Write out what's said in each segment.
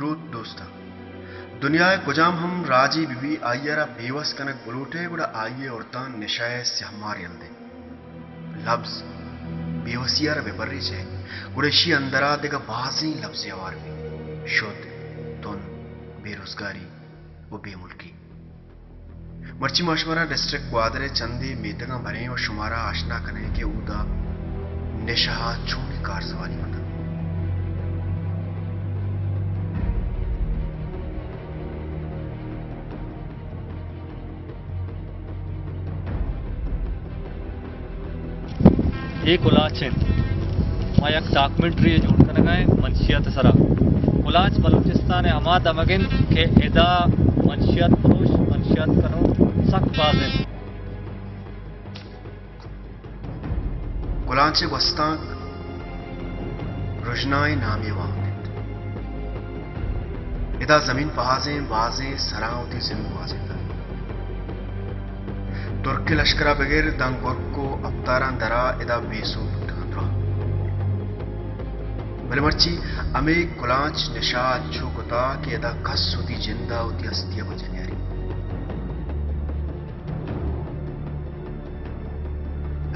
دروت دوستاں، دنیا ءِ کجام ہم راجے بہ بی، آئی ءَ را بے وس کنگ بلوٹ ئے، گڑا آئی ءِ ہرداں نشہ ءِ سیاہ مار یل دے۔ لبز بے وسی ءَ را بہ پریچ ئے، گڑا ایشی اندر ءَ دگہ بازیں لبزے ہوار بی، شد، تن، بے روزگاری و بے ملکی۔ مرچی ما شمارا ڈسٹرکٹ گوادر ءِ چندے میتگاں بریں و شمارا آشنا کنیں کہ اودا نشہ ءَ چونیں کارزوانی بنت۔ اے کلاچ انت۔ ما یک ڈاکومنٹری ءَ جوڑ کنگ ءَ ایں منشیات ءِ سرا۔ کلاچ بلوچستان ءِ ہما دمگ انت کہ ادا منشیات پروش، منشیات کنوک سک باز انت۔ کلانچ ءِ گوستانک رژنائیں نامے ءِ واہند انت۔ ادا زمین پہازیں، بازیں سراں وتی زند گوازینتگ۔ ترک ءِ لشکر ءَ بگر داں گرک و اپتاراں درا ادا بے سوب بوتگاں دراہ۔ بلے مرچی ہمے کلانچ نشہ ءَ انچو کتا کہ ادا کس وتی جند ءَ وتی ہستی ءَ بجا نیاری۔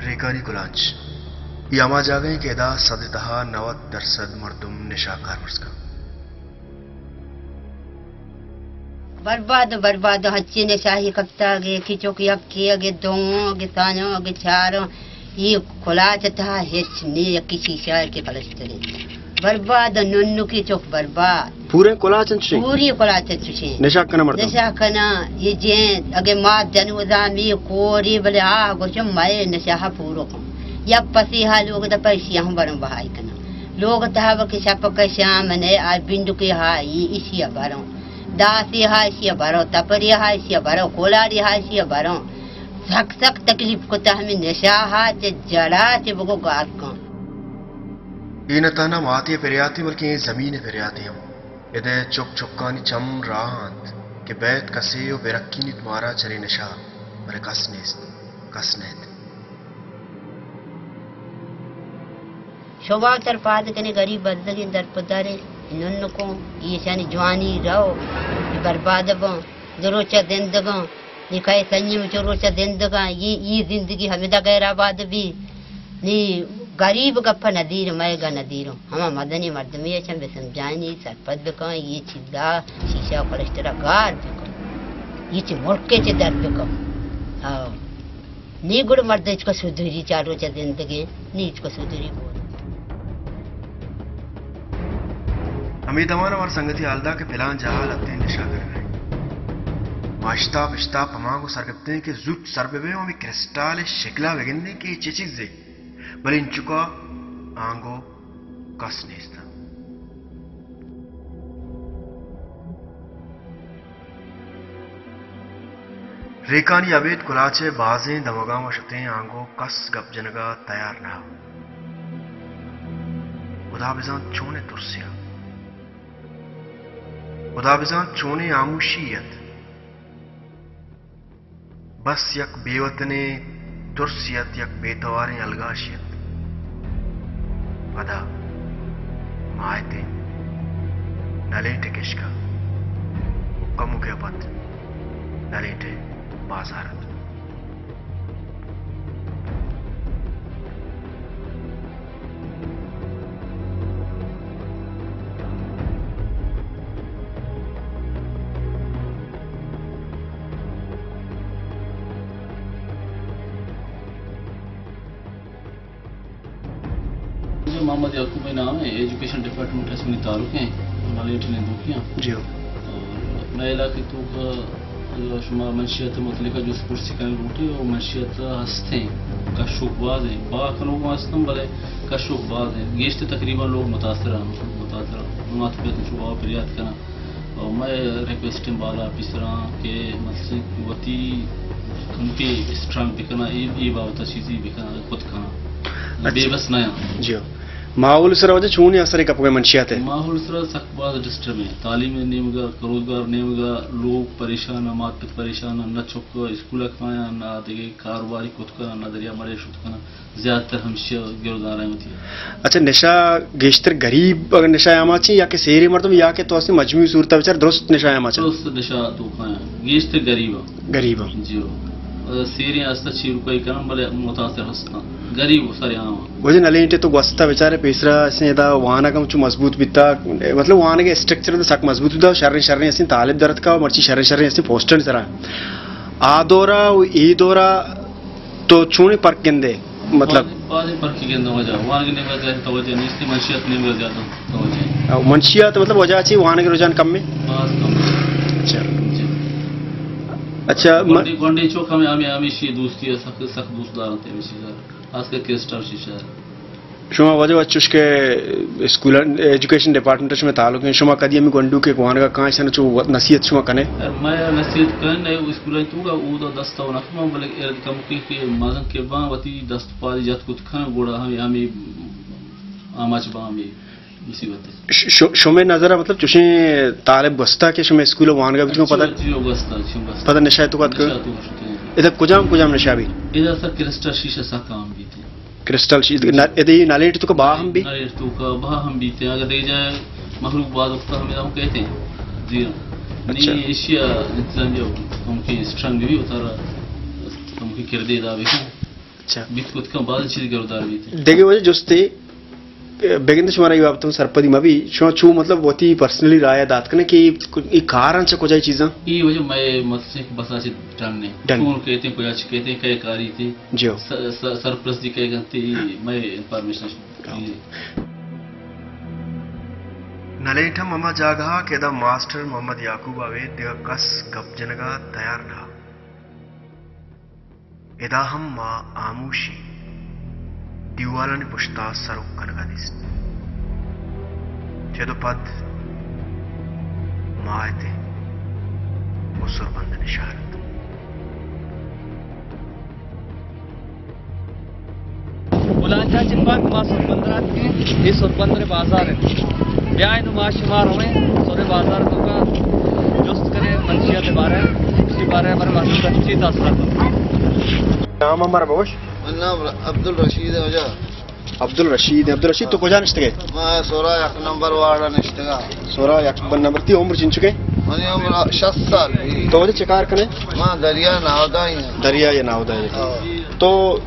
ریکانی کلانچ، اے ہما جاگہ انت کہ ادا سد ءِ تہا نود درسد مردم نشہ ءِ کارمرز کنت۔ برباد، برباد، ہنچیں نشہ ءَ کپتگ کہ چک یکے اگے دوواں، اگے سیاہاں، اگے چاراں، اے کلاچ ءِ تہا ہچ نی، یکے شیشہ ءَ کہ پلستر انت۔ برباد، ننکی چک برباد۔ پوریں کلاچ انچشیں؟ پوری کلاچ انچشیں۔ نشہ کناں مردم؟ نشہ کناں، اے جند، اگے مات جنوزامی کوری، بلے آ گوشم مئے نشہ ءَ پورو کن۔ یا پسی ہا لوگ دپا ایشی ہم برم بہائی کناں۔ لوگ تہا وکے شپ کشاں، من اے آ بندکی ہا ای ایشی ءَ بروں۔ داسی ہا ایشی ءَ بروں، تپری ہا ایشی ءَ بروں، کولاری ہا ایشی ءَ بروں۔ سک سک تکلیف کتا ہمے نشہ ءَ، چہ جڑا چہ بگو گار کن۔ اے نہ تہنا ماتے ءِ پریاتے، بلکیں اے زمین ءِ پریاتے ہم۔ اد ءِ چک چکانی چم راہ انت کہ بیت کسے و بہ رکینیت مارا چرے نشہ، بلے کس نیست، کس نئیت۔ شما تر پاد کنے، گریب بزگیں درپدارے ننکوں، ایشانی جوانی رو، برباد بوں، دو روچ ءَ زندگاں۔ نی کئے سنجی من چو روچ ءَ زندگاں، اے، اے زندگی ہمدا غیر آباد بی۔ نی گریب گپ ءَ ندیر، مئے گا ندیر۔ ہما مدنی مردمی ءَ چم بہ سمجھائینی، سرپد بکن، اے چیزا شیشہ و کلسٹر ءَ گار بکن۔ اے چہ ملک ءَ چہ در بکن۔ ہاں۔ نی گڑ مرد ہچ کس دوری چار روچ ءَ زندگیں، نی ہچ کس دوری بول۔ ہمے دمان ءَ مارا سنگتی حال دا کہ پلان جاہ ءَ لھتیں نشہ کنگ ءَ انت۔ ما اشتاپ اشتاپ ہمانگو سر گپتیں کہ زوت سر بہ بیں و ہمے کرسٹال ءِ شکل ءَ بگندیں کہ اے چے چیزے، بلے انچکا آنگو کس نیست انت۔ ریکانی ابید کلاچ ءِ بازیں دمگاں ما شتیں، آنگو کس گپ جنگ ءَ تیار نہ ات۔ خدا بزانت چونیں ترسے ات۔ خدا بزانت چونیں ہاموشی ات۔ بس یک بے وطنیں ترسے ات، یک بے تواریں الگاشے ات۔ پدا ماہتیں نلیٹ ءِ کشک ءَ کمکے ءَ پد نلیٹ ءِ بازار ات۔ محمد یعقوب ءِ نام ءَ، ایجوکیشن ڈپارٹمنٹ ءَ منی تعلق ایں، ملیٹ ءِ نندوکے آں۔ جی ہو۔ اور مئے علاقے ءِ توکا شما منشیات ءِ متعلق ءَ جست پرسی کنگ لوٹے، اور منشیات ہستیں، کشوک باز ایں، پاک کنوک ہستن، بلے کشوک باز ایں۔ گیشتر تقریباً لوگ متاثر ایں، متاثر ایں۔ مات پت شما پریات کناں۔ اور مئے ریکویسٹ ایں بالا آفیسراں کہ مثلاً وتی کمپے اسٹرانگ بکناں، اے، اے بابت ءَ چیزے بکناں، کت کناں۔ بے بس نہ آں۔ جی ہو۔ ماحول سرا واجہ چونیں اثرے کپگا منشیات ءِ؟ ماحول سرا سک باز ڈسٹرب ایں۔ تعلیم ءِ نیمگا، روزگار ءِ نیمگا، لوگ پریشان اَں، مات پت پریشان اَں، نہ چک اسکول ءَ کایاں، نہ دگہ کاروبارے کت کناں، نہ دریا مڑے شت کناں۔ زیادہ تر ہمشی ءَ گرودار ایں وتی۔ اچھا، نشہ گیشتر غریب اگر نشہ ءِ آماچ ایں یا کہ سیریں مردم، یا کہ تو اسے مجموعی صورت ءَ بچار درست نشہ ءِ آماچ ایں؟ درست نشہ ءِ توکا ایں، گیشتر غریب اَں۔ غریب اَں۔ جی ہو۔ سیریں است چیرکائی کناں، بلے متاثر ہستاں۔ غریب و سر عام اَں۔ واجہ نلینٹ ءَ تو گوستا بچارے پیسرا اسیں ادا وانگ ہم چو مضبوط بیتا، مطلب وانگ ءِ اسٹرکچر سک مضبوط بیتا، شریں شریں اسیں طالب درتکا، مرچی شریں شریں اسیں پوسٹانی سرا۔ آ دورا و اے دورا تو چونیں پرک گندے؟ مطلب باز، باز پرک گندے واجہ۔ وانگ نیمگا زیادہ توجہ نیست، منشیات نیمگا زیادہ توجہ۔ او، منشیات مطلب وجہ چی؟ وانگ رجحان کم ایں؟ باز کم ایں۔ اچھا۔ جی۔ اچھا، م- گونڈیں، گونڈیں چوک ہمیں، ہمیں، ہمیشی دوستی ایں، سک، سک دوست دارنت ہمیشی سرا۔ خاص کر کرسٹل شیشہ۔ شما واجہ وت چوش کہ اسکول ایجوکیشن ڈپارٹمنٹ ءَ شما تعلق ایں، شما کدی ہمے گونڈو کہ وانگا کاں ایشاں چو نصیحت شما کنے؟ مئے نصیحت کن اے اسکول ءِ توکا اودا دست ءَ نہ کپاں، بلے ارد کمکے کہ مزن کہ باں وتی دست پادی جت کت کن، گڑا ہمے، ہمے آماچ باں ہمے مصیبت ءَ۔ ش-، ش-، شمے نظر ءَ مطلب چوشیں طالب گوستا کہ شمے اسکول ءَ وانگا بیتگاں پدا؟ جی، گوستا، جی، گوستا۔ پدا نشہ ءِ توکا اتکگ؟ نشہ ءِ توکا شتگ۔ ادا کجام کجام نشہ بی؟ ادا سر کرسٹل شیشہ سک عام بیت۔ کرسٹل شیشہ، ن-، ادے نالیٹ تو کہ بہا ہم بی؟ نالیٹ تو کہ بہا ہم بیت، اگر دے جائے مخلوق بعض وقت ہمیں ہم کہتے ہیں۔ جی ہاں۔ اچھا۔ نہیں، ایشیا انتظامیہ کم کے اسٹرانگ بھی ہوتا رہا، کم کے کردے دا بھی۔ اچھا۔ بیت کت کم بعض چیز گردار بیت۔ دیگه واجہ جستے، بگند شمارا یہ بابت سرپدی ما بھی، شما چو مطلب وتی پرسنلی رائے دات کنے کہ یہ کاران چا کجای چیزاں؟ یہ واجہ میں مطلب بسا چی ڈن نے۔ ڈن۔ کون کہتے ہیں، کجا چی کہتے ہیں، کئے کاری تھی۔ جیو۔ س-، س-، سرپرستی کئے گنتی، مئے انفارمیشن۔ ہاں۔ نلیٹ ہم ہما جاگہ کہ ادا ماسٹر محمد یعقوب آوید دگہ کس گپ جنگا تیار نہ۔ ادا ہم ما آموشی دیوالانی پشتا سرک کنگا دیست۔ چد و پد ما اتیں و سربندن شہر اتیں۔ بلانچا چنبا کہ ما سربندر اتکیں، اے سربندر بازار انت۔ بیائے نو ما شما رویں سر بازار توکا جست کنیں منشیات بارے، اسی بارے ہمارے واسطہ چی تاثرات انت؟ نام ہمارا بگوش۔ من نام عبدالرشید ہے واجہ۔ عبدالرشید، عبدالرشید تو کجا نشتگے؟ ما سورا یک نمبر وارڈ نشتگا۔ سورا یک نمبر، تی عمر چنچکے؟ منی عمر شصت سال۔ تو واجہ چکار کنے؟ ما دریا ناودائی ہیں۔ دریا یا ناودائی۔ ہاں۔ تو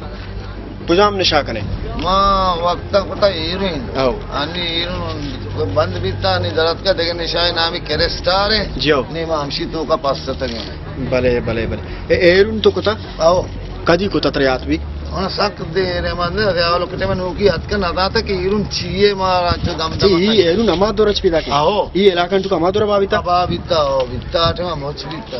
کجام نشہ کنے؟ ما وقتا کتا ہیروئن۔ او۔ انی ہیروئن بند بیتا، انی درد کا دگہ نشہ نامی کرسٹال ہے۔ جیو۔ نی ما ہمشی توکا پس اتگیں۔ بلے، بلے، بلے۔ اے ہیروئن تو کتا؟ او۔ کدی کتا ترا یات بی؟ ہاں، سک دیر ہے، من خیال کتے من نوکی اتکا نہ داتا کہ ہیروئن چیئے، ما چو دم دم اچھا، یہ ہیروئن ہما دور اچ پیدا کی؟ او۔ یہ علاقہ تو ہما دور بابیتا؟ بابیتا، او، بیتا، ٹھما مچ بیتا۔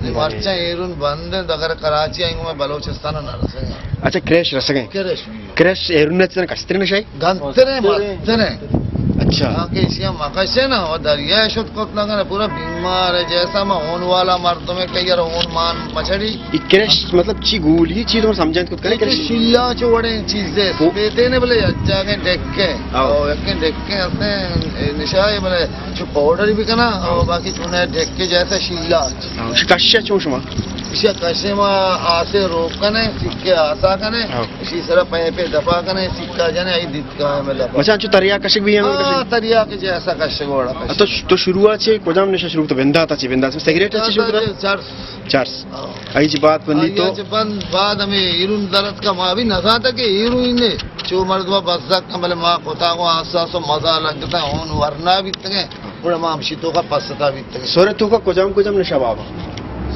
بلے۔ مرچاں ایرون بند انت، اگر کراچی آئیں گوں بلوچستان ء نہ رسگ ء۔ اچھا، کریش رسگ ء؟ کریش بھی۔ کریش ایرون ء چیزاں کشتریں نشہ ء؟ گنتریں، مستریں۔ اچھا۔ تاکہ ایشی ء مکشے نا، و دریا ء شت کت نہ کنے، پورا بیمار ہے، جیسا ما ہون والا مردم ہے کہ یار ہون مان مچڑی۔ ای کریش مطلب چی گولی چی تو سمجھان کت کنے؟ کریش شیلا چو وڑیں چیزے، سپیتے نے بلے اچھا کے ڈکے۔ او۔ او یکیں ڈکے ہستے نشہ ہے بلے۔ چو پاؤڈر بھی کنا، او باقی چونے ڈھکے جیسا شیلا۔ ہاں، اسی کشے چون شما؟ اسی کشے ما آسے روک کنے، سکے آسا کنے، ہاں۔ اسی سرا پے پے دپا کنے، سکا جنے، ای دیت کا ہمیں دپا۔ مچان چو تریا کشک بھی ہمیں ہاں، کشک؟ تریا کے جیسا کشک وڑا کشک۔ تو، تو شروعات سے کجام نشہ شروع تو بندا تا چی بندا؟ سگریٹ سے شروع تا؟ چرس۔ چرس۔ ہاں۔ آئی چی بات بندی آئی تو؟ چی بند بعد ہمیں ایرون درد کا ما بھی نزانتا کہ ایرون نے۔ چو مردم بزک بلے ما کتا کو آسا سو مزا لگتا ہون ورنا بیتگے۔ گڑا ما ہمشی توکا پستا بیتگیں۔ سور توکا کجام کجام نشہ بابا؟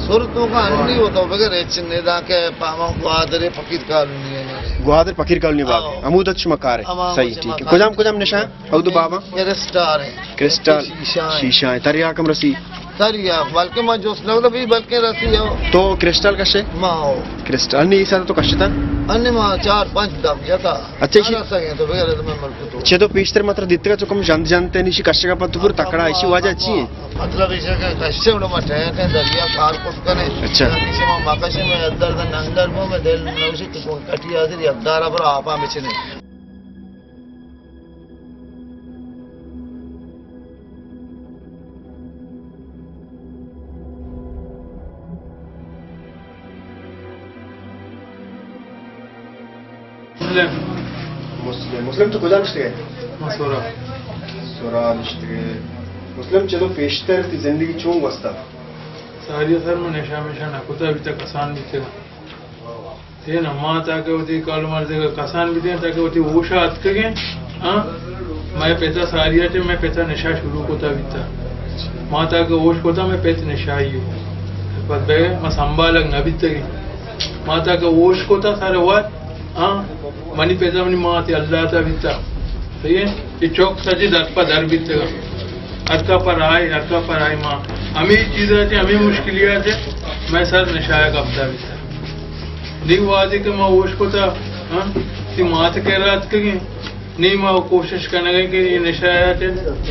سور توکا انی ہوتا بغیر ہچ ندا کہ پاما گوادر فقیر کالونی ہے۔ گوادر فقیر کالونی باب۔ آؤ۔ ہمودا شما کار ہے۔ ہما صحیح، ٹھیک ہے۔ کجام کجام نشہ ہے؟ او دو بابا؟ کرسٹال ہے۔ کرسٹال۔ شیشہ ہے۔ شیشہ ہے۔ تریاک ہم رسی؟ تریاک، بلکہ ما جوست نہ بھی بلکہ رسی ہو۔ تو کرسٹال کشے؟ ما ہو۔ کرسٹال۔ انی ایسا تو کشتا؟ انی ما چار پانچ دم جتا۔ اچھا، ایشی سارا سگے تو بغیر تو میں ملک تو۔ چہ تو پیشتر مطلب دیتگا چکم جند جند تے نیشی کشگا پد تو پور تکڑا ایشی واجہ چی ہے؟ مطلب ایشی کہ کشے اڑو ما ٹھے ٹھے دریا کار کت کنے۔ اچھا۔ ایشی ما مکشے میں ادر دا ننگر بو میں دل نوشی تو کٹی حاضر یدارا پر آپا بچنے۔ مسلم۔ مسلم، مسلم تو کجا نشتگ ئے؟ ما سورا۔ سورا نشتگ ئے۔ مسلم، چلو پیشتر تئی زندگی چون گوستا؟ ساری سر من نشہ مشہ نہ کتا بیتا، کسان بیتا۔ اے نہ، ما تاکہ وتی کالو مردے کسان بیتیں، تاکہ وتی ہوشا اتکگیں، ہاں؟ مئے پتا ساریا چہ مئے پتا نشہ شروع کتا بیتا۔ ما تاکہ ہوش کتا مئے پت نشائی ہو۔ پد بے ما سنبھالگ نہ بیتگیں۔ ما تاکہ ہوش کتا سر وت، ہاں؟ منی پتا منی ماتی اللہ تا بیتا۔ صحیح ہے؟ یہ چوک سجی در پا در بیتگا۔ ہر کا پر آئے، ہر کا پر آئے ما۔ ہمیں چیزا چہ، ہمیں مشکلیا چہ، مئے سر نشایا کپتا بیتا۔ نی وہدے کہ ما ہوش کتا، ہاں، تی مات کرا اتکگیں، نی ما کوشش کنگیں کہ اے نشہ ء چہ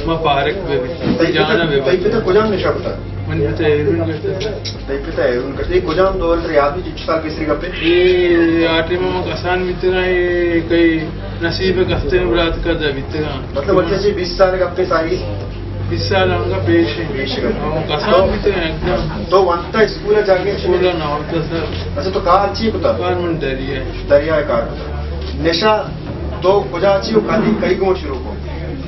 ما فارغ بہ بیں، تئی پت، جان ء بہ بچیں۔ تئی پت ء کجام نشہ کتا؟ منی پت ء ہیروئن کشتا۔ تئی پت ء ہیروئن کشتا۔ اے کجام دور ترا یاد بیت، چنچو سال پیسریگا پہ؟ اے آ ٹائم ما کسان بیتگاں، اے کئی نصیب ء کستریں برات کدا بیتگاں۔ مطلب، اچھا، چی بیست سال گپے ساری؟ بیست سال ہمگا پیش ہیں۔ پیش ہیں۔ ہاں، کسان تو، بیتگاں ایک دم۔ تو وانتا اسکول جاگے؟ اسکول نہ وانتا سر۔ اچھا، تو کار چی کتا؟ کار من دریا ہے۔ دریا ہے کار کتا۔ نشہ تو کجا چی و کدی کئی گون شروع کو؟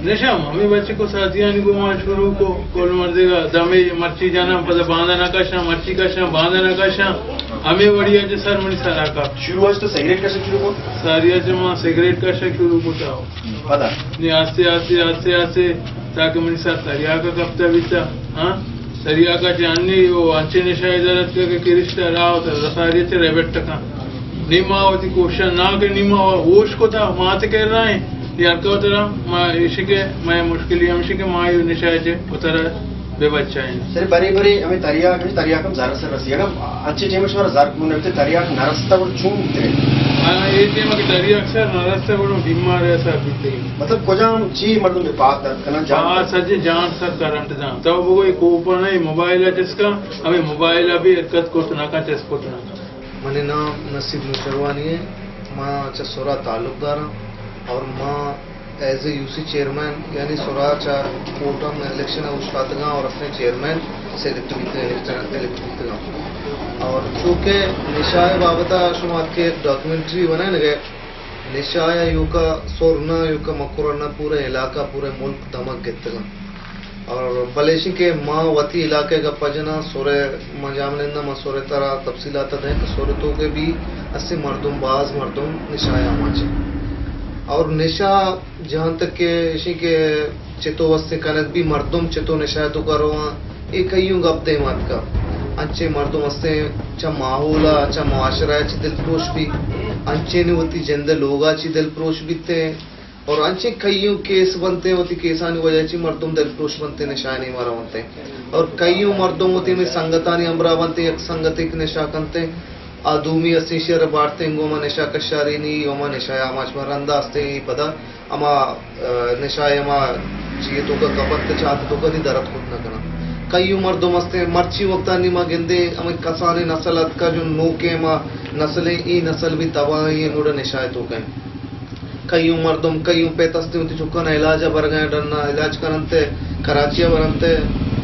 نشہ ہمیں بچے کو ساتھیانی گون شروع کو، کول مردے گا دمے مرچی جانا، پدا باندا نہ کشاں، مرچی کشاں، باندا نہ کشاں، ہمیں وڑیا چہ سر منی سرا کا۔ شروع اچ تو سگریٹ کشا شروع کو؟ ساری اچ ما سگریٹ کشا شروع کو تا۔ پدا؟ نی آستے، آستے، آستے، آستے، تاکہ منی سر تریاکا کپتا بیتا، ہاں؟ تریاکا چہ انی او انچیں نشہ ادارت کہ کرسٹل آ، ساری چہ ریبٹ ٹکا۔ نی ما وتی کوشش نہ کہ نی ما ہوش کتا، مات کرا ہیں۔ یار کو ترا ما ایشی کہ مئے مشکلی ہمشی کہ ما اے نشہ چہ اترا بہ بچائیں۔ سر، برے برے ہمیں تریاک، ہمیں تریاک ہم زر سر رسی۔ اگر اچھے ٹائم شمارا زر کو نہ بیتے، تریاک نہ رستا گڑا چون بیتے؟ ہاں، اے ٹائم کہ تریاک سر نہ رستا گڑا بیمار ہے سر بیتے۔ مطلب کجام چی مردم بے پاک درد کنا جان؟ ہاں، سجے جان سر کرنٹ داں۔ تو بگو اے کوپن ہے، موبائل ہے جس کا، ہمیں موبائل ابھی حرکت کو تو نہ کا، چس کو تو نہ کا۔ منی نام نصیب نوشروانی ہے، ما چہ سورا تعلق داراں اور ما as A U C chairman, یعنی سورا چہ کوٹم الیکشن اوشتاتگاں اور اسیں چیئرمین سلیکٹ بیتگاں، الیکشن الیکٹ بیتگاں۔ اور چونکہ نشہ ء بابت ء شما اتکے ایک ڈاکومنٹری بنائینگ ء، نشہ ء ایوکا سور نہ، ایوکا مکران نہ، پورے علاقہ، پورے ملک دمگ گتگاں۔ اور بلے ایشی کہ ما وتی علاقہ ء گپ ء جناں، سورے ما جامننداں، ما سورے ترا تفصیلات ء دیں کہ سورے تو کہ بھی اسے مردم، باز مردم نشہ ء آماچ انت۔ اور نشہ جہاں تک کہ ایشی کہ چتو وسے کنگ بھی، مردم چتو نشہ ء توکا رواں، اے کئیوں گپ دیم آتکا۔ انچیں مردم ہستیں چہ ماحول ء، چہ معاشرہ ء چہ دلپروش بھی، انچیں وتی جند ء لوگ ء چہ دلپروش بیتیں۔ اور انچیں کئیوں کیس بنتیں، وتی کیسانی وجہ چی مردم دلپروش بنتیں، نشہ ء نیما رونتیں۔ اور کئیوں مردم وتی ہمے سنگتانی ہمراہ بنتیں، یک سنگتے کہ نشہ کنتیں، آ دومی ہستیں شہر بارتیں، گوں ہما نشہ کشارینی، ہما نشہ ء آماچ بن رندا ہستیں، پدا ہما، ا، نشہ ء ہما چیئے توکا کپنت، چات توکا دی درد کت نہ کننت۔ کئیوں مردم ہستیں، مرچی وقتا نی ما گندیں، ہمے کسانیں نسل اتکا جو نوکیں ہما نسلیں، اے نسل بھی تباہیں، گڑا نشہ ء توکا انت۔ کئیوں مردم، کئیوں پت ہستیں وتی چکانا علاج ء برگاں ڈنا علاج کننت، کراچی ء برنت،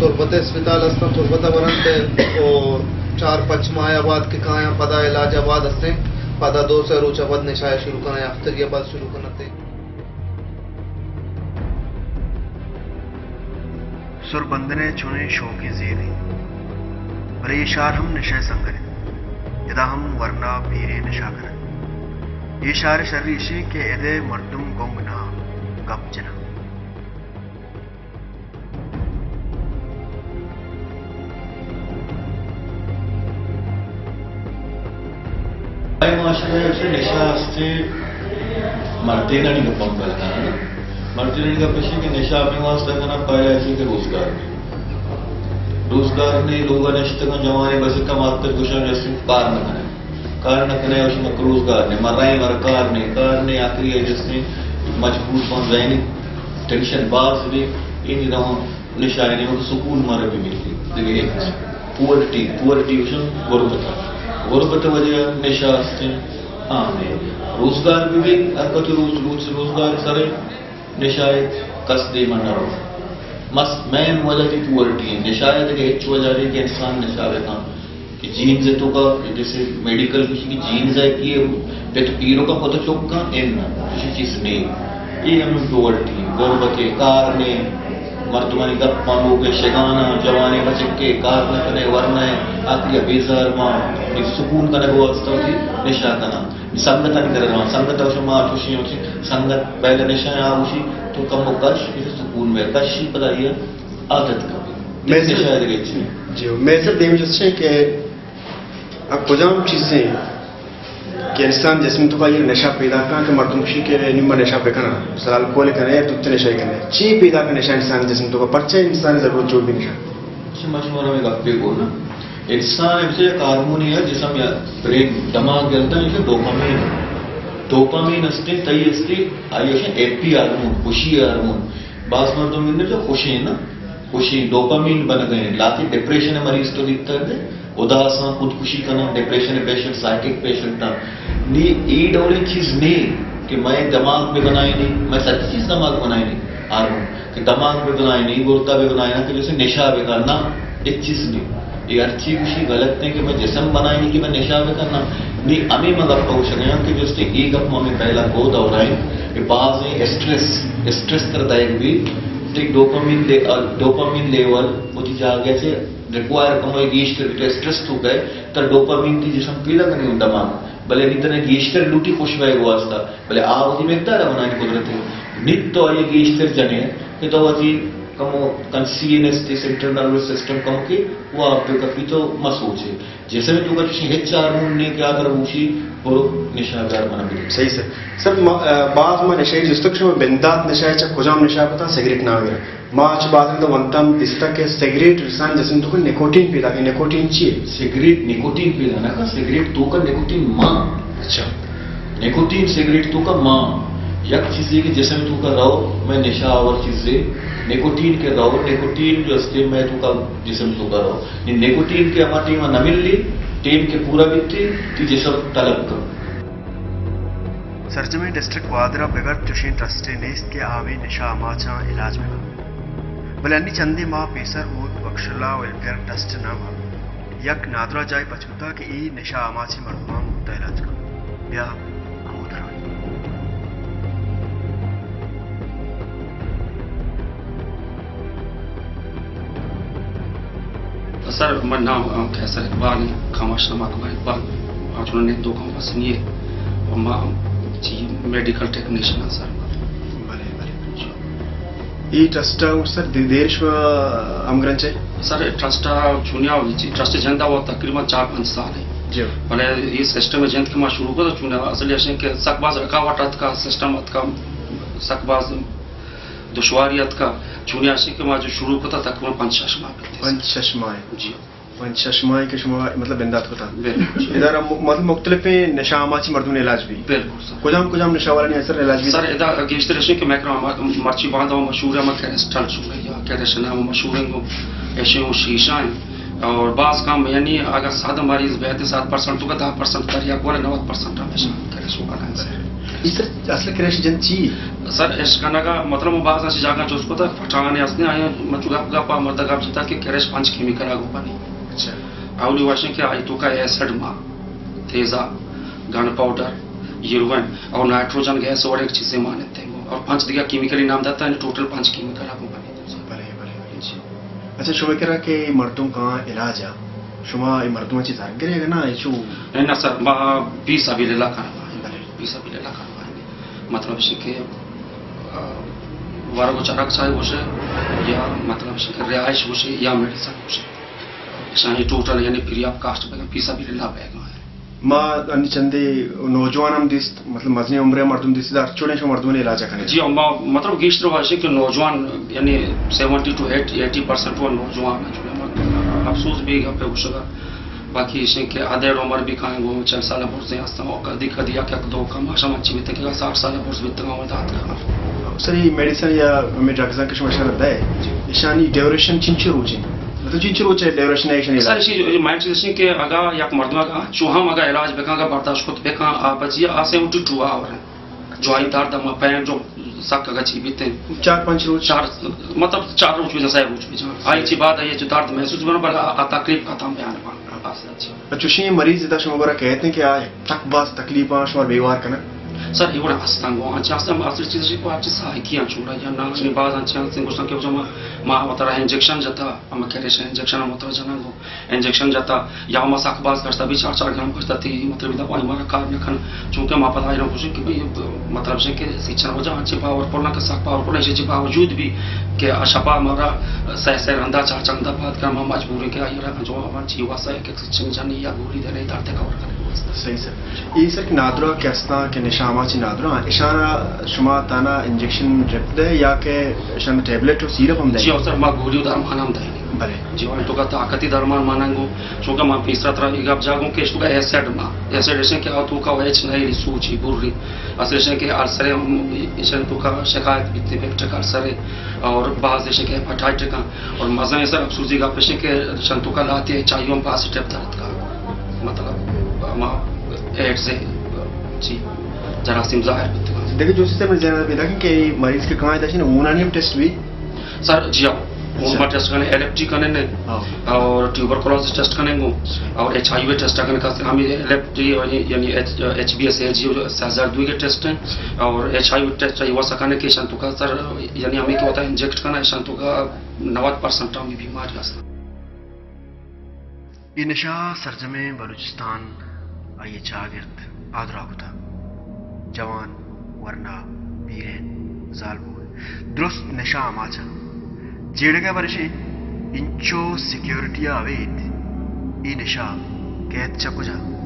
تربت ء اسپتال ہستاں، تربت ء برنت، او چار پنچ ماہ ء بعد کہ کایاں پدا علاج ء بعد ہستیں، پدا دو سے روچ ء بعد نشہ ء شروع کناں، ہفتگی ء بعد شروع کننت۔ سربندن ء چنیں شوکیں زیب انت، بلے اے شار ہم نشہ ء سنگر انت۔ ادا ہم ورنا پیریں نشہ کن انت۔ اے شار ء شری ایش انت کہ اد ء مردم گنگ نہ انت، گپ جن انت۔ اے معاشرہ ء چہ نشہ ہستیں مردینانی گپاں بل کناں۔ مردینانی گپ ایش انت کہ نشہ ہمے واسطہ کناں، پائدہ ایش انت کہ روزگار نہ انت۔ روزگار نہ انت، لوگ ء نشتگاں جوانیں بس کماتر گوشاں رسیت کار نہ کنیں۔ کار نہ کنیں، اشی مک روزگار نہ انت، مرائیں مر کار نہ انت، کار نہ انت، آخری ء جستیں مجبور باں، ذہنی ٹینشن باز بی، اینی رواں نشہ ء نیمگ ء سکون مارا بہ ملی، دگہ ہچ نہ۔ پورٹی، پورٹی گوشن غربت۔ غربت ء وجہ ء نشہ ہستیں عام ہے۔ روزگار بہ بیت، ہر کس روز، روز روزگار سر ء نشہ ء کس دیما نہ رو۔ مس، مین وجہ تئی پورٹی ہے۔ نشہ ء دگہ ہچ وجہ نہیں کہ انسان نشہ بہ کن۔ کہ جینز ءِ توکا، جیسے میڈیکل گوشی کہ جینز ءِ کہ پت پیرک ءَ پت چک ءَ اِنت، ایشی چیز نہ اِنت۔ اے ہم پاورٹی، غربت ءِ کار نہ اِنت، مردمانی گپ ءَ لوگ ءِ شگان ءَ، جوانیں بچکے کار نہ کنئے، ورنہ آخری ءَ بیزار باں، سکون کنگ ءِ واسطہ وتی نشہ کناں۔ سنگتانی کرا رواں، سنگت ءَ شما چوشیں، چوشیں سنگت پہلے نشہ ءَ آ گوشی تو کمو کش، سکون بئے، کشی پدا آئی ءَ عادت کپی۔ مئے سر نشہ ءَ دگہ چی؟ جی، مئے سر دیم جست اِنت کہ آ کجام چیز اِنت کہ انسان جسم ءِ توکا اے نشہ پیدا کنت کہ مردم گوشی کہ نی ما نشہ بکناں، مثلاً الکوہل کنئے یا دوت نشہ کنئے، چی پیدا کنت نشہ انسان ءِ جسم ءِ توکا، پرچا انسان ءِ ضرورت جوڑ بی نشہ؟ اچھا، ما شمارا ہمے گپے گوشاں نا۔ انسان ءِ ہمیشہ یک ہارمونے اِنت، جسم یا برین، دماغ گلتا اِنت، ایشی ڈوپامین اِنت۔ ڈوپامین ہستے، تئی ہستے، آئی ءَ گوشاں ہیپی ہارمون، خوشی ہارمون۔ باز مردم اِنت جو خوش اِنت نا، خوشی، ڈوپامین بنگ ءَ اِنت۔ لہتے ڈپریشن ءِ مریض تو دیتا ئے، اداس آں، خودکشی کناں، ڈپریشن ءِ پیشنٹ، سائیکک پیشنٹ آں۔ نی اے ڈولیں چیز نہ اِنت کہ مئے دماغ بہ بنائینی، مئے سجی چیز دماغ بنائینی، ہارمون، کہ دماغ بہ بنائینی، گردہ بہ بنائینی، کہ جیسے نشہ بہ کناں، ہچ چیز نہ اِنت۔ اے ہرچی گوشی غلط اِنت کہ مئے جسم بنائینی کہ مئے نشہ بہ کناں۔ نی ہمے ما گپ ءَ گوشگ ءَ آں کہ جستے اے گپ ما ہمے پہلا کو دورائیں کہ بازیں اسٹریس، اسٹریس ترا دئیگ بیت، تئی ڈوپامین لے-، ڈوپامین لیول وتی جاگہ ءَ چہ ریکوائر کمو گیشتر بیت، اسٹریس توکا ئے، ترا ڈوپامین تئی جسم پیدا کنی اوں دماغ، بلے نی ترا گیشتر لوٹی خوش بئیگ ءِ واسطہ، بلے آ وتی مقدار ءَ بنائینی قدرت اِنت۔ نی تو آئی ءَ گیشتر جنئے کہ تو وتی کمو کانشسنس، تئی سینٹرل نروس سسٹم کمو کہ واب بہ کپی تو مہ سوچے۔ جسم ءِ توکا چوشیں ہچ ہارمون نہ اِنت کہ آ ترا گوشی برو نشہ ءَ بیا، منا بدے۔ صحیح سر۔ سر، ما، آ، باز ما نشہ ءِ جست ءَ کہ شما بندات نشہ ءَ چہ کجام نشہ ءَ کتا؟ سگریٹ نام ءَ گرا۔ ما چہ بازیں وھداں ونتاں دیستگ کہ سگریٹ انسان ءِ جسم ءِ توکا نکوٹین پیدا کنت۔ نکوٹین چی اِنت؟ سگریٹ نکوٹین پیدا نہ کنت، سگریٹ ءِ توکا نکوٹین مان اِنت۔ اچھا۔ نکوٹین سگریٹ ءِ توکا مان اِنت۔ یک چیزے کہ جسم ءِ توکا رو، مئے نشہ آور چیزے، نکوٹین کہ رو، نکوٹین جو ہستے مئے توکا، جسم ءِ توکا رو۔ نی نکوٹین کہ ہما ٹیم ءَ نہ ملی، ٹیم کہ پورا بیت، تئی جسم طلب کنت۔ سرجمیں ڈسٹرکٹ گوادر ءَ بگر چوشیں ٹرسٹے نیست کہ آ ہمے نشہ آماچاں علاج بہ کنت۔ بلے انی چندے ماہ پیسر اود بخش اللہ ویلفیئر ٹرسٹ ءِ نام ءَ یک نادراہ جاہے پچ کتگ کہ اے نشہ آماچیں مردماں مفت ءَ علاج کنت۔ بیا ہمود رویں۔ سر، من نام، آ، قیصر اقبال اِنت، کماش نام اکبر اقبال، آ، چوناں نندوک آں، وسنی اِنت، و ما چی میڈیکل ٹیکنیشن آں سر۔ بلے، بلے۔ اے ٹرسٹ ءَ سر دے-، دیر شما ہمگرنچ ئے؟ سر، اے ٹرسٹ ءَ چونیا، ٹرسٹ ءِ جند ءَ وت تقریباً چار پنچ سال اِنت۔ جی۔ بلے اے سسٹم ءِ جند کہ ما شروع کت، چونیا اصل ایش اِنت کہ سک باز رکاوٹ اتکا، سسٹم اتکا، سک باز دشواری اتکا، چونیا اش کہ ما جو شروع کتا تقریباً پنچ شش ماہ بیت۔ پنچ شش ماہ؟ جی۔ پنچ شش ماہ کہ شما مطلب بندات کتا؟ بالکل۔ ادا را م-، مطلب مختلفیں نشہ آماچی مردمانی علاج بی؟ بالکل سر۔ کجام کجام نشہ والانی سر علاج بی؟ سر، ادا گیشتر اش کہ مئے کرا مرچی باندا مشہور اِنت، ہما کریسٹل شو یا کریشنا مشہور اِنت، گوں ایشی اوں شیشہ اِنت۔ اور باز کم، یعنی اگر صد مریض بیت، صد پرسنٹ توکا دہ پرسنٹ تریاک وارے، نود پرسنٹ ہمیشہ کریش کنگ ءَ اِنت۔ اے سر، اصل کریش جند چی؟ سر، اش کنگ ءَ مطلب، ما باز اش جاگہ جست کتا، پٹھان ہستیں، آئی من چو گپ گپ ءَ مردگ گپ جتا کہ کریش پنچ کیمیکل ءَ گوں بنی۔ اچھا۔ اولی وشیں کہ آئی توکا ایسڈ ما، تیزاب، گن پاؤڈر، ہیروئن اور نائٹروجن گیس اور ایک چیزیں مانتے ہیں۔ اور پنچ دیگہ کیمیکلی نام داتا ہے، ٹوٹل پنچ کیمیکل ءَ گوں بنی۔ بلے، بلے، بلے۔ جی۔ اچھا، شما کرا کہ مردم کاں علاج ءَ، شما اے مردم چی زر گرے گا نا، اے چو؟ نہیں، نہ سر، ما فی سبیل اللہ کرنا ہے۔ بلے۔ فی سبیل اللہ کرنا ہے۔ مطلب اش کہ، آ، ورگ و چرگ چاہے گوشے، یا مطلب اش کہ رہائش گوشے، یا میڈیسن گوشے۔ اشانی ٹوٹل یعنی فری آف کاسٹ بگن، فی سبیل اللہ بگن۔ ما انی چندے نوجوان ہم دیست، مطلب مزنیں عمرے مردم دیست، ہر چوڑیں شو مردمانی علاج کنے۔ جی، ما مطلب گیشتر واجہ کہ نوجوان، یعنی seventy two eighty, eighty percent وہ نوجوان ہیں، چوڑیں مردم۔ افسوس بھی گپے گوشگا، باقی ایشیں کہ ادھر عمر بھی کائیں گو چل سال برزیں ہستاں، اور کدی کدی یک یک دو کم آشا مچی بیتے کہ ساٹھ سال برز بیتے گا، دات کا۔ سر، یہ میڈیسن یا ہمیں ڈرگز ہیں کہ شما شر دے، ایشانی ڈیوریشن چنچو روچیں؟ مطلب چنچو روچے ڈیوریشن ہے ایشانی؟ سر، علاج؟ اسی مائنڈ چیز اسی کہ اگا یک مردم اگا چو ہم اگا علاج بکن، اگا برداشت کت بکن، آ بچی آ سیونٹی ٹو آور ہیں۔ جو آئی درد ہم پین جو سک اگا چی بیتے ہیں۔ چار پنچ روچ؟ چار، مطلب چار روچ بھی جان، سہ روچ بھی جان۔ آئی چی بعد آئی چی درد محسوس بنا، بل آ، آ تکلیف ختم بیان بنا۔ بس۔ چوشیں مریض ادا شما گورا کئیت کہ آ سک باز تکلیف آں شما بیوار کنن؟ سر، اے وڑا ہستاں گوں، انچیں ہستاں، اصل چیز اش کہ آ چہ ساہگی آں چوڑا یا نہ، نی باز انچیں ہستاں گوشتاں کہ بچا ما، ما وترا انجیکشن جتا، ہما کریشن انجیکشن ہم وترا جناں گوں، انجیکشن جتا، یا ما سک باز کشتا، بھی چار چار گرام کشتا، تی مطلب دوائی مارا کار نہ کن، چونکہ ما پدا اینا گوشیں کہ بھئی مطلب چہ کہ سیچن وجہ انچیں پاورفل نہ کہ سک پاورفل نہ، ایشی چہ باوجود بھی کہ آ شپا مارا سہ سہ رندا چار چار رندا پاد کن، ما مجبور ایں کہ آئی را جو ہم چی واسطہ کہ سیچن جنی یا گولی دینے درد کور کرنے واسطہ۔ صحیح سر۔ اے سر کہ نادراہ کہ ہستاں کہ نشہ ہما چی نادراہ، اشانا شما تانا انجیکشن ڈرپ دے یا کہ اشان ٹیبلٹ و سیرپ ہم دے؟ جی ہو سر، ما گولی و درمان ہم دے۔ بلے۔ جی، ہو تو کا طاقتی درمان ماننگو، چونکہ ما پیسرا ترا یہ گپ جاگوں کہ اشتو کا ایسڈ ما، ایسڈ ایشن کہ آ تو کا ایچ نہیں ری سوچی بری، اصل ایشن کہ السر ہم ایشن تو کا شکایت بیتی، پیپٹک السر اور باز ایشن کہ ہیپاٹائٹ کا اور مزن سر افسوسی گپ ایشن کہ شن تو کا لاتے چاہیے ہم پازیٹیو درد کا۔ مطلب، ہما ایڈز ءِ، جی، جراثیم ظاہر بیتگ۔ دگہ جستے من ذہن ءَ پیدا کہ اے مریض کہ کائیں داشتن، ہونانی ہم ٹیسٹ بی؟ سر، جی ہاں، ہون اچھا۔ ما ٹیسٹ کنیں، ایل ایف ٹی کنیں نے، ہاں۔ اور ٹیوبرکلوسس ٹیسٹ کنیں گوں، اچھا۔ اور ایچ آئی وی ٹیسٹ کنیں، خاص ہمیں ایل ایف ٹی اور یعنی H, H B S A G, سزار دوئی کے ٹیسٹ ہیں، اور ایچ آئی وی ٹیسٹ یہ واسا کنیں کہ شن تو کا سر، یعنی ہمیں کہ ہوتا ہے انجیکٹ کرنا ہے، شن تو کا نود پرسنٹ ہمیں بیماری ہستا۔ اے نشہ سرجمیں بلوچستان آئی ءِ چاگرد آدراہ کتگ۔ جوان، ورنا، پیرین، زالبول، درست نشہ آماچ انت۔ جیڑگ ءَ بر اش انت، انچو سیکیورٹی ءَ ابید اے نشہ کیت چہ کجا؟